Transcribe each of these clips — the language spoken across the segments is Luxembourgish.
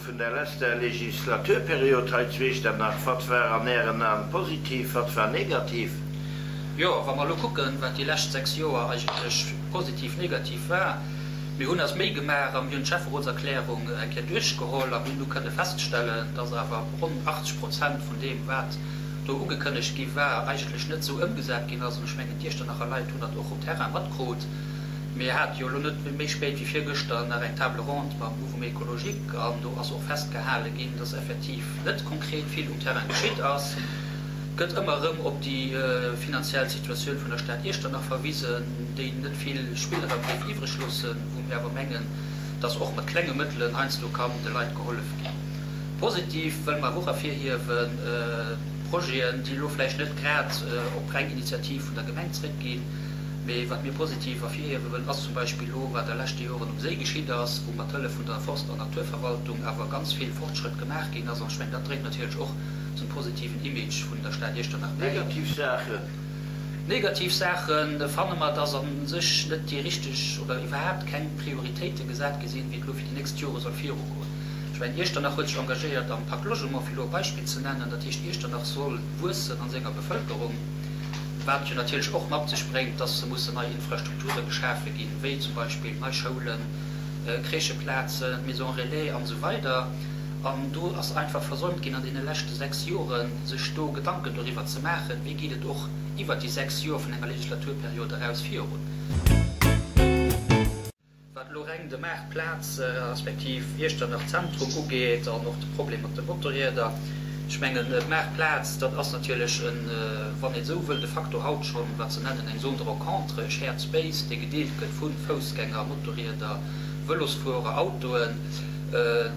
vun der leschter Legislaturperiod hei zu Iechternach? Wat war an Ären Aen positiv, wat war negativ? Jo, wa mer elo kucken, wat déi lescht 6 Joer eigentlech positiv, negativ war, Mir hunn eis Méi gemaach a mir hunn d'Schäfferotserklärung eng Kéier duerchgeholl a mir hunn du kënne feststellen, dass awer ronn 80 Prozent vun deem, wat do ugekënnegt gi war, eigentlech net esou ëmgesat ginn ass. An ech mengen, d'Iechternacher Leit hunn dat och um Terrain matkrut. Mir hate jo elo net méi spéit wéi virgëschter nach eng Table ronde mam Mouvement écologique an do ass och festgehale ginn, dass effektiv net konkret vill um Terrain geschitt ass. Gëtt ëmmer erëm op déi finanziell Situatioun vun der Stad Iechternach verwisen, déi net vill Spillraum géif iwwreg loossen, wou mir awer mengen, dass och mat klenge Mëttelen heiansdo kann de Leit gehollef ginn. Positiv wëlle mer awer och ervirhiewen, Projeten, déi elo vläicht net grad op reng Initiativ vun der Gemeng zréckginn, mee wat mir positiv ervirhiewe wëllen, ass zum Beispill elo, wat a leschte Joren um Séi geschitt ass, wou mat Hëllef vun der Forst an Naturverwaltung awer ganz vill Fortschrëtt gemaach ginn ass. An ech mengen, dat dréit natierlech och zum positiven Image vun der Stad Iechternach bäi. Negativ Saachen. Negativ Saache fanne mer, dass a sech net déi richteg oder iwwerhaapt keng Prioritéite gesat gi sinn, wéi et elo fir déi nächst Jore soll virugoen. Ech mengen, Iechternach huet sech engagéiert am Pacte Logement, fir elo e Beispill ze nennen. Dat heescht, Iechternach soll wuessen a senger Bevëlkerung, wat jo natierlech och mat sech bréngt, dass mussen nei Infrastrukture geschafe ginn, wéi zum Beispill nei Schoulen, Crècheplazen, Maisons relais an esou weider. An do ass einfach versäumt ginn an deene leschte 6 Joren, sech do Gedanken doriwwer ze maachen, wéi geet et och iwwert déi 6 Joer vun enger Legislaturperiod eraus virun. Wat elo reng de Maart Plaz respektiv Iechternach Zentrum ugeet an och de Problem mat de Motorrieder, ech mengen, d'Maart Plaz, dat ass natierlech en, wann een esou wëll, de facto haut schonn, wat se nennen eng Zone de rencontre, e shared space, dee gedeelt gëtt vu Foussgänger, Motorrieder, Vëlosfuerer, Autoen.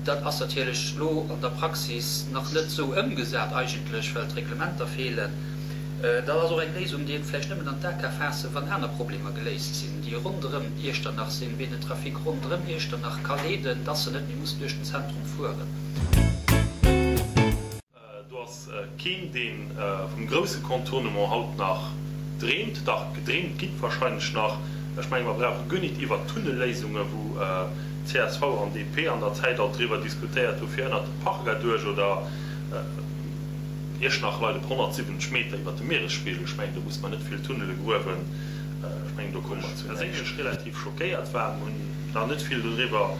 Dat ass natierlech elo an der Praxis nach net esou ëmgesat eigentlech, well d'Reglementer feelen. Dat ass och eng Léisung, déi een vläicht nëmmen an d'A ka faassen, wann aner Problemer geléist sinn, déi ronderëm Iechternach sinn, wéi den Trafic ronderëm Iechternach ka leeden, dass en net méi muss duerch den Zentrum fueren. Do ass keen, dee vum grousse Contournement haut nach dreemt. Dach, gedreemt gitt wahrscheinlech nach. Ech menge mer brauche guer nit iwwert d'Tunnelléisunge, wou csv an DP an der Zäit alt driwwer diskutéiert hu fir ënnert de Park erduerch oder Iechternach leit op 170 Meter iwwert dem Mieresspigel. Ech mengen, do muss mer net vill Tunnele gruewen. Ech mengen, do komme mer zu näischt. Perséinlech relativ schockéiert war, mer hunn nach net vill dodriwwer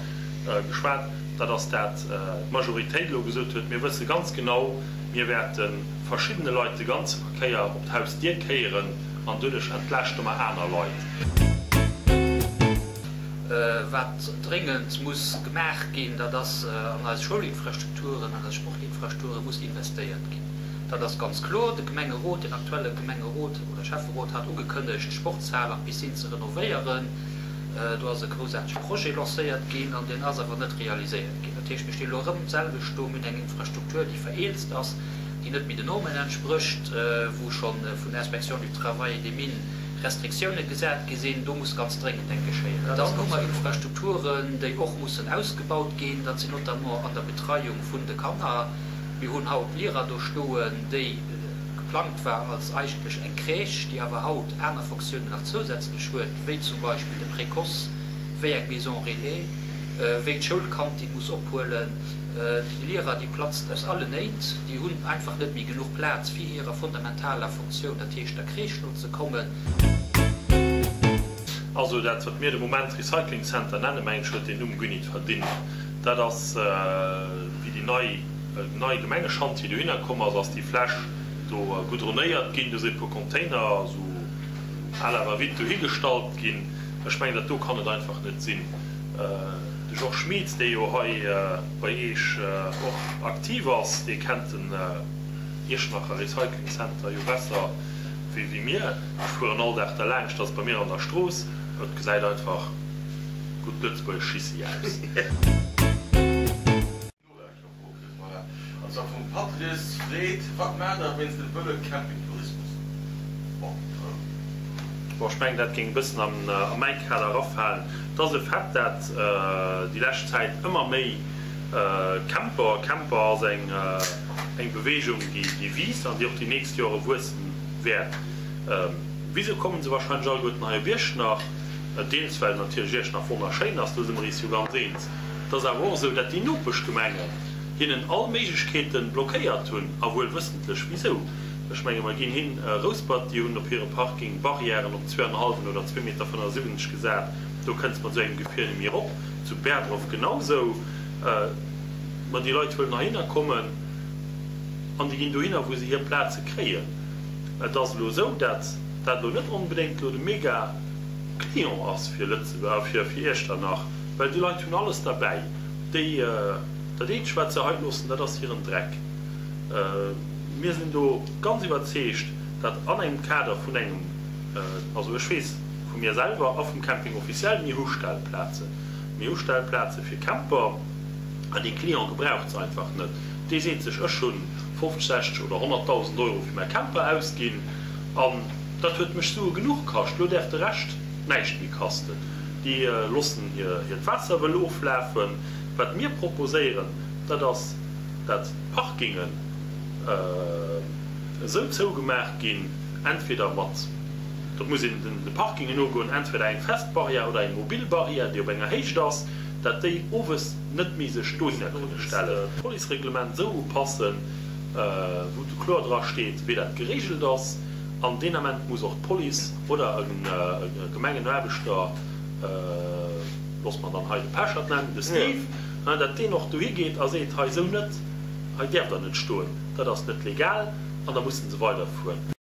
geschwat, dat ass dat d'Majoritéit elo gesot huet, Mir wësse ganz genau, mir wäerte verschiddene Leit de ganze Verkéier op d'Hausdier kéieren an doduerch entlaaschte mer aner Leit. Wat dréngend muss gemaach ginn, dat ass, an eis Schoulinfrastrukturen, an eis Sportinfrastrukture muss investéiert ginn. Dat ass ganz kloer. De Gemengerot, den aktuelle Gemengerot oder Schäfferot hat ugekënnegt, d'Sportshal an d'Piscine ze renovéieren. Do ass e groussaartege Projet lancéiert ginn an deen ass awer net realiséiert ginn. Dat heescht, mir stinn elo erëm d'selwecht do, mir hunn eng Infrastruktur, déi vereelzt ass, déi net méi den Normen entsprécht, wou scho vun der Inspection du Travail et des Mines Restriktioune gesat gi sinn. Do muss ganz dréngend eng geschéien. Dann hu mer Infrastrukturen, déi och mussen ausgebaut ginn. Dat sinn notamment an der Betreiung vun de Kanner. Mir hunn haut Lira do stoen, déi geplangt war als eigentlech eng Crèche, déi awer haut aner Fonctiounen nach zousätzlech huet. wéi zum Beispill de Précoce, wéi eng Maison relais, wéi d'Schoulkantin muss ophuelen. Déi Lehrer, déi platzen aus allen Néit, déi hunn einfach net méi genuch Plaz fir hirer fundamentaler Funktioun, dat heescht der Crèche nozekommen. Also dat, wat mir de Moment Recycling Center nennen, mengen ech, huet deen Numm guer nit verdingt. Dat ass, wéi déi nei, den neie Gemengeschantier dohinner komm ass, ass déi Fläch do goudronéiert ginn. Do si e puer Container, esou À la va-vite dohi gestallt ginn. Ech mengen, dat do kann et einfach net sinn. De Georges Schmit, dee jo hei bei Eech och aktiv ass, dee kennt den Iechternacher Recycling Center jo besser wéi mir. Ech fueren all Dag derlaanscht, dat ass bei mir an der Strooss. Et gesäit einfach, gutt Lëtzebuergesch, schissi aus. An zwar vum Patrice Fred, Wat maacht der wéinst dem wëlle Campingtourismus? Bon, ech mengen, dat géing e bëssen a mäi Kader erafalen. Et ass e Fait, dat déi lescht Zäit ëmmer méi Camper, Camper ass eng Beweegung, déi wiisst an déi och déi nächst Jore wuessen wäert. Wisou kommen se wahrscheinlech alleguerten hei op Iechternach? Deels well natierlech Iechternach wonnerschéin ass, do si mer eis jo ganz eens. Et ass awer och esou, dat déi Nopeschgemengen hinnen all Méiglechkeete blockéiert hunn, a wuel wëssentlech wisou. Ech menge mer ginn hin, Rouspert, déi hunn op hire Parking Barrièren op 2,5 oder 2,75 Meter gesat, do kënns mat esou engem Gefier net méi erop. Zu Bäerdref genausou. Ma déi Leit wëllen heihinner kommen an déi ginn dohinner, wou se hir Plaze kréien. Et ass elo esou, dat dat elo net onbedéngt elo de mega Client ass fir Lëtzebuerg, fir Iechternach, well déi Leit hunn alles derbäi. Déi, dat eenzegt wat se hei loossen, dat ass hiren Dreck. Mir sinn do ganz iwwerzeegt, dat an engem Kader vun engem, also ech weess vu mir selwer a vum Camping officiel, mir hu Stellplazen, mir hu Stellplaze fir Camper an dee Client gebraucht se einfach net. Dee seet sech, ech hu 50, 60 oder 100.000 Euro fir mäi Camper ausginn an dat huet mech Sue genuch kascht, lo däerf de Rescht näischt méi kasten. Déi loossen hiert Waasser wëll oflafen. Wat mir proposéieren, dat ass, dat d'Parkingen esou zougemaach ginn, entweder mat, dat muss een de Parkingen nogoen, entweder eng fest Barrière oder eng mobil Barrière, déi op enger Héicht ass, dat déi owes net méi sech dohinner kënne stellen. D'Policereglement esou upassen, wou kloer dra steet, wéi dat geregelt ass. An deen Ament muss och d'Police oder e Gemengenaarbechter, loosse mer dann hei de Pechert nennen, de Steve, dat deen och dohi geet a seet, hei esou net, hei däerft Der net stoen, dat ass net legal, an da musse se weiderfueren.